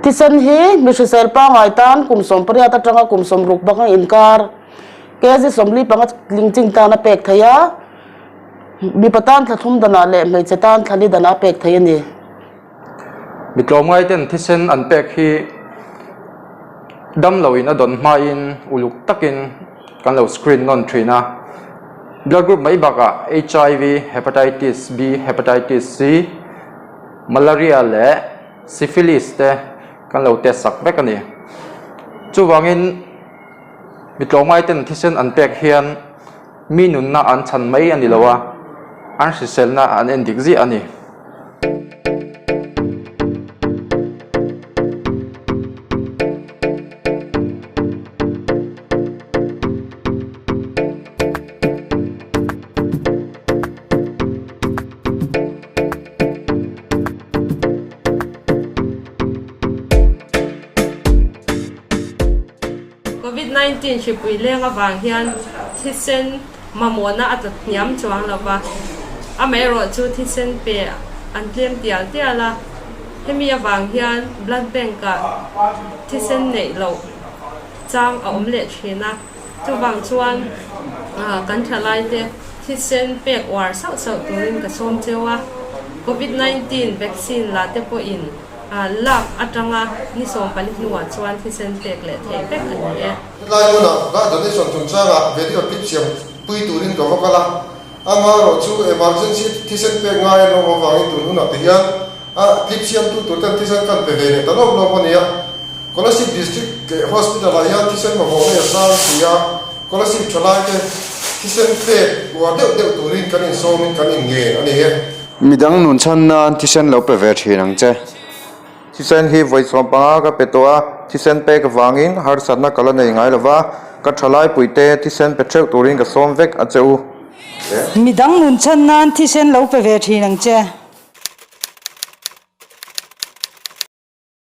Thisen hi mi hrisel pangngai tan kum 18 atanga kum 60 banga inkar kg 45 tling ching tan a pek theih a, mipa tan thla thlum danah leh hmeichhe tan thla li danah a pek theih a ni. Mi tlawmngaiten thisen an pek hi damloin a dawn hmain uluk takin kan lo screen nawn thin a. Blood group mai bakah HIV, Hepatitis B, Hepatitis C, Malaria leh Syphilis te kan lo test sak vek a ni. Chuvangin mi tlawmngaiten thisen an pek hian mi nunna an chhan mai a ni lo a, an hriselna an en dik ziah a ni. Covid 19 hripui leng avang hian thisen mamawhna a tla hniam chuang lo va, amaherawhchu thisen pe an tlem tial tial a, hemi avang hian blood bank ah thisen neih loh chang a awm leh thin a. Chuvang chuan kan thalaite thisen pek uar sauh sauh turin ka sawm cheu a, Covid 19 vaccine la te pawhin lak atanga ni 14 hnuah chuan thisen pek leh theih vek a ni e. Hetlai hmunah blood donation chungchangah video clip siam pui turin ka va kal a, amaherawhchu emergency thisen pek ngai an awm avangin tun hunah te hian A clip siamtu tur ten thisen kan pe ve leh ta lawp lawp a nia. Kolasib District Hospital ah hian thisen mamawh nge sang si a, Kolasib thalai te thisen pek uar deuh deuh turin kan insawmin kan inngen a ni e. Midang nun chhan nan thisen lo pe ve thin ang che. Thisen hi vawi 15 ka pe tawh a, thisen pek avangin harsatna ka la nei ngai lova, ka thalai puite thisen pe theuh turin ka sawm vek a che u. Midang nun chhan nan thisen lo pe ve thin ang che.